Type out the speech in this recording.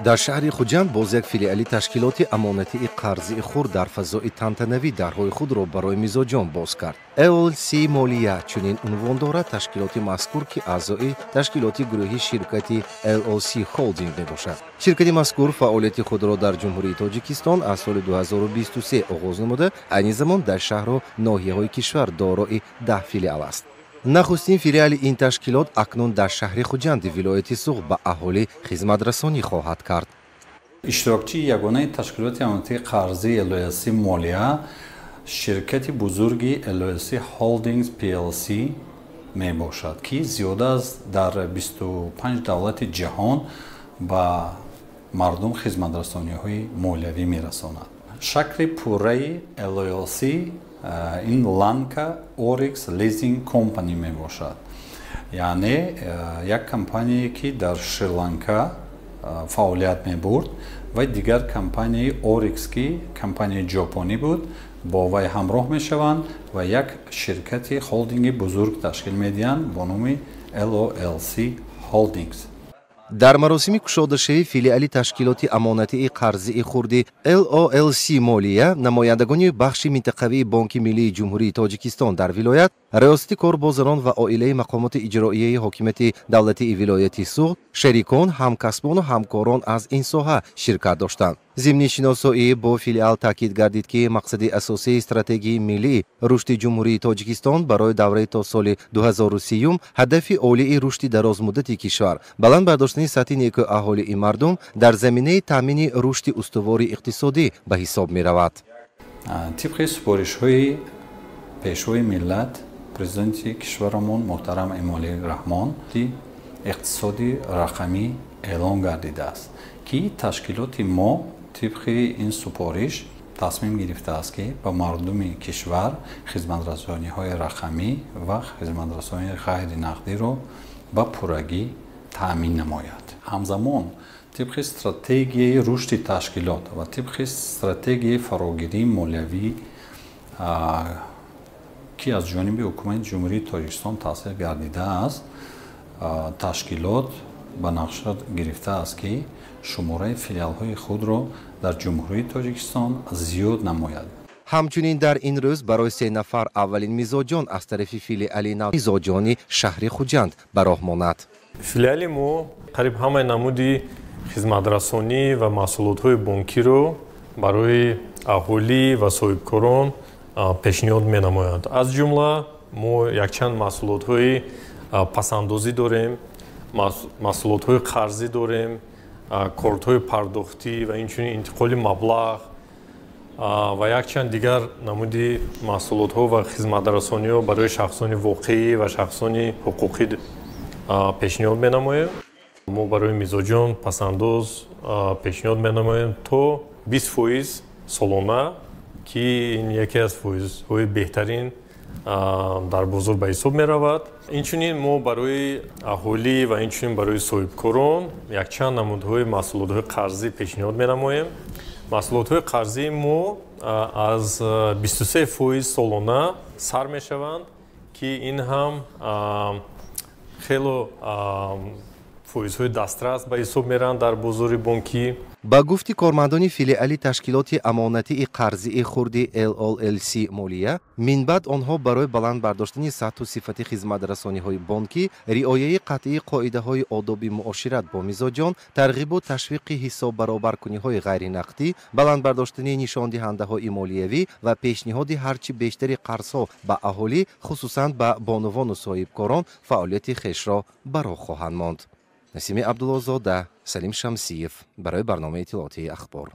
Дар шаҳри Хуҷанд боз як филиали ташкилоти амонатии қарзии хурд дар фазои тантанавӣ дарҳои худро барои мизоҷон боз кард. LLC Молия чунин унвон дорад ташкилоти мазкур, ки аъзои ташкилоти гурӯҳи ширкати LLC Holding мебошад. Ширкати мазкур фаъолияти худро дар Ҷумҳурии Тоҷикистон аз соли 2023 оғоз намуда, айни замон дар шаҳру ноҳияҳои кишвар дорои 10 филиал аст. Нахустин филиали ин ташкилот акнун дар шаҳри Хуҷанди вилояти Суғд ба аҳолӣ хизматрасонӣ хоҳад кард. Иштирокчии ягонаи ташкилоти амонатии қарзии LLC Молия ширкати бузурги LLC Holdings PLC мебошад, ки зиёда аз дар 25 давлати ҷаҳон ба мардум хизматрасониҳои молиявӣ мерасонад. Шакли пурраи LLC ин Lanka Orix Leasing Company мебошад, яъне як компания, ки дар Шри-Ланка фаъолият мебурд ва дигар компанияи Orix, ки компанияи ҷопонӣ буд, бо вай ҳамроҳ мешаванд ва як ширкати холдинги бузург ташкил медиҳанд бо номи LOLC Holdings. Дар маросими кушодашавии филиали ташкилоти амонатии қарзии хурди LOLC Молия намояндагони бахши минтақавии Бонки миллии Ҷумҳурии Тоҷикистон дар вилоят, Раёсати кор бо занон ва оилаи мақомоти иҷроияи ҳокимияти давлатии вилояти Суғд, шерикон, ҳамкасбону ҳамкорон аз ин соҳа ширкат доштанд. Зимни шиносоӣ бо филиал таъкид гардид, ки мақсади асосии стратегияи миллии рушди Ҷумҳурии Тоҷикистон барои давраи то соли 2030, ҳадафи олии рушди дарозмуддати кишвар, баланд бардоштани сатҳи некӯи аҳолии мардум дар заминаи таъмини рушди устувори иқтисодӣ ба ҳисоб меравад. Тибқи супоришҳои Пешвои миллат, Президенти кишварамон муҳтарам Эмомалӣ Раҳмон, иқтисоди рақамӣ эълон гардидааст, ки ташкилоти мо тибқи ин супориш тасмим гирифтааст, ки ба мардуми кишвар хизматрасониҳои рақамӣ ва хизматрасонии ғайринақдиро ба пуррагӣ таъмин намояд. Ҳамзамон, тибқи стратегияи рушди ташкилот ва тибқи стратегияи фарогирии молиявӣ, ки аз ҷониби Ҳукумати Ҷумҳурии Тоҷикистон таъсис гардидааст, ташкилот ба нақша гирифтааст, ки шумораи филиалҳои худро дар Ҷумҳурии Тоҷикистон зиёд намояд. Ҳамчунин дар ин рӯз барои се нафар аввалин мизоҷон аз тарафи филиали нав мизоҷони шаҳри Хуҷанд ба роҳ монад. Филиали мо қариб ҳамаи намуди хизматрасонӣ ва маҳсулотҳои бонкиро барои аҳолӣ ва соҳибкорон пешниҳод менамоянд. Аз ҷумла мо якчанд маҳсулотҳои пасандозӣ дорем, маҳсулотҳои қарзӣ дорем, кортҳои пардохтӣ ва инчунин интиқоли маблағ ва якчанд дигар намуди маҳсулотҳо ва хизматрасониҳо барои шахсони воқеӣ ва шахсони ҳуқуқӣ пешниҳод менамоем. Мо барои мизоҷон пасандоз пешниҳод менамоем то 20% солона, ки ин яке аз фоизҳои беҳтарин дар бозор ба ҳисоб меравад. Инчунин мо барои аҳолӣ ва инчунин барои соҳибкорон якчанд намудҳои маҳсулотҳои қарзӣ пешниҳод менамоем. Маҳсулотҳои қарзии мо аз 23% солона сар мешаванд, ки ин ҳам хело фоизҳои дастрас ба ҳисоб мераванд дар бозори бонкӣ. Ба гуфти кормандони филиали ташкилоти амонатии қарзии хурди LOLC Молия, минбаъд онҳо барои баланд бардоштани сатҳу сифати хизматрасониҳои бонкӣ, риояи қатъии қоидаҳои одоби муошират бо мизоҷон, тарғибу ташвиқи ҳисоббаробаркуниҳои ғайринақдӣ, баланд бардоштани нишондиҳандаҳои молиявӣ ва пешниҳоди ҳарчи бештари қарзҳо ба аҳолӣ, хусусан ба бонувону соҳибкорон, фаъолияти хешро ба роҳ хоҳанд монд. Насими Абдуллозода, Салим Шамсиев барои барномаи иттилоотии Ахбор.